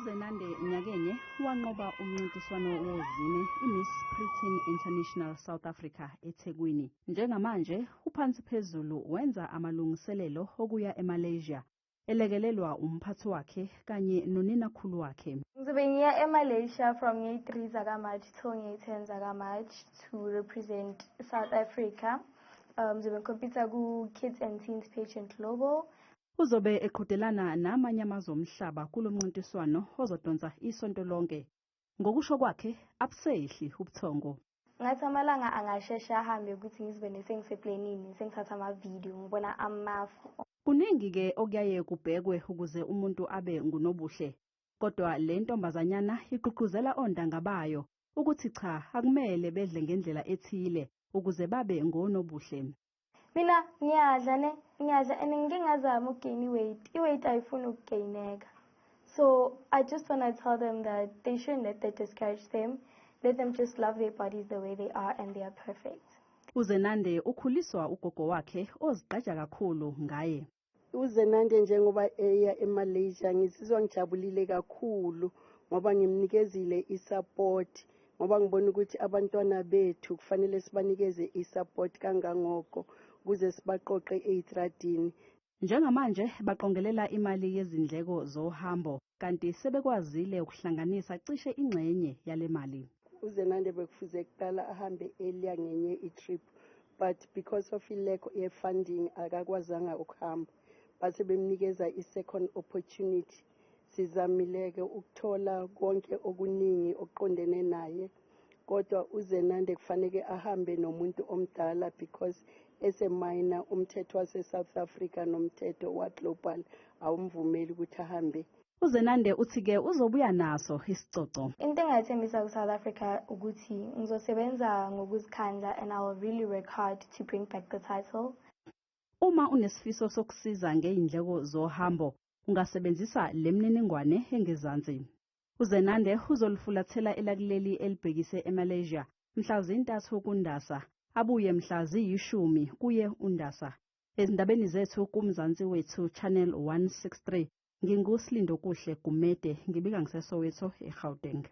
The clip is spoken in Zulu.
UZenande nyakenye wanqoba umncintiswano wozine iMiss Preteen International South Africa eThekwini. Njengamanje uphansi phezulu wenza amalungiselelo okuya eMalaysia, elekelelwa umphathi wakhe kanye noninakhulu wakhe. Ngizobe ngiya eMalaysia from ngeyi-3 zakaMarch till ngeyi-10 zakaMarch to represent South Africa. Ngizobe ngi-compete ku-Kids and Teens Pageant Global. Uzobe eqhudelana namanye amazwe omhlaba kulo mncintiswano ozodonsa isonto lonke. Ngokusho kwakhe, abusehli ubuthongo. Ngathi amalanga angasheshe ahambe ukuthi ngizibone sengiseplanini, sengithatha amavidiyo, ngibona amafu. Kuningi-ke okuyaye kubhekwe ukuze umuntu abe ngunobuhle. Kodwa le ntombazanyana igqugquzela ontanga bayo ukuthi cha, akumele bedle ngendlela ethile ukuze babe ngonobuhle. Mina ngiyadla ne, ngiyadla and ngike ngazama ukugain i-weight. I-weight ayifuni ukugaineka. So I just want to tell them that they shouldn't let that discourage them. Let them just love their bodies the way they are and they are perfect. UZenande ukhuliswa ugogo wakhe ozigqaja kakhulu ngaye. UZenande njengoba eya eMalaysia, ngizizwa ngijabulile kakhulu ngoba ngimnikezile isupport, ngoba ngibona ukuthi abantwana bethu kufanele sibanikeze isupport kangangoko ukuze sibaqoqe ey'tradini. Njengamanje baqongelela imali yezindleko zohambo, kanti sebekwazile ukuhlanganisa cishe ingxenye yale mali. UZenande bekufuze kuqala ahambe earlier ngenye i-trip, but because of i-lack ye-funding akakwazanga ukuhamba, base bemnikeza i-second opportunity. Sizamile-ke ukuthola konke okuningi okuqondene naye, kodwa uZenande kufanele ahambe nomuntu omdala because ese-minor, umthetho wase-South Africa nomthetho wa-global awumvumeli ukuthi ahambe. UZenande uthi-ke uzobuya naso isicoco. Into engayithembisa ku-South Africa ukuthi ngizosebenza ngokuzikhandla and I will really work hard to bring back the title. Uma unesifiso sokusiza ngey'ndleko zohambo, ungasebenzisa le mniningwane engezansi. UZenande uzolifulathela elakuleli elibhekise eMalaysia mhla zintathu kuNdasa, abuye mhla ziyishumi kuye uNdasa. Ezindabeni zethu kuMzansi Wethu Channel 163, nginguSilindokuhle Gumede, ngibika ngiseSoweto, eGauteng.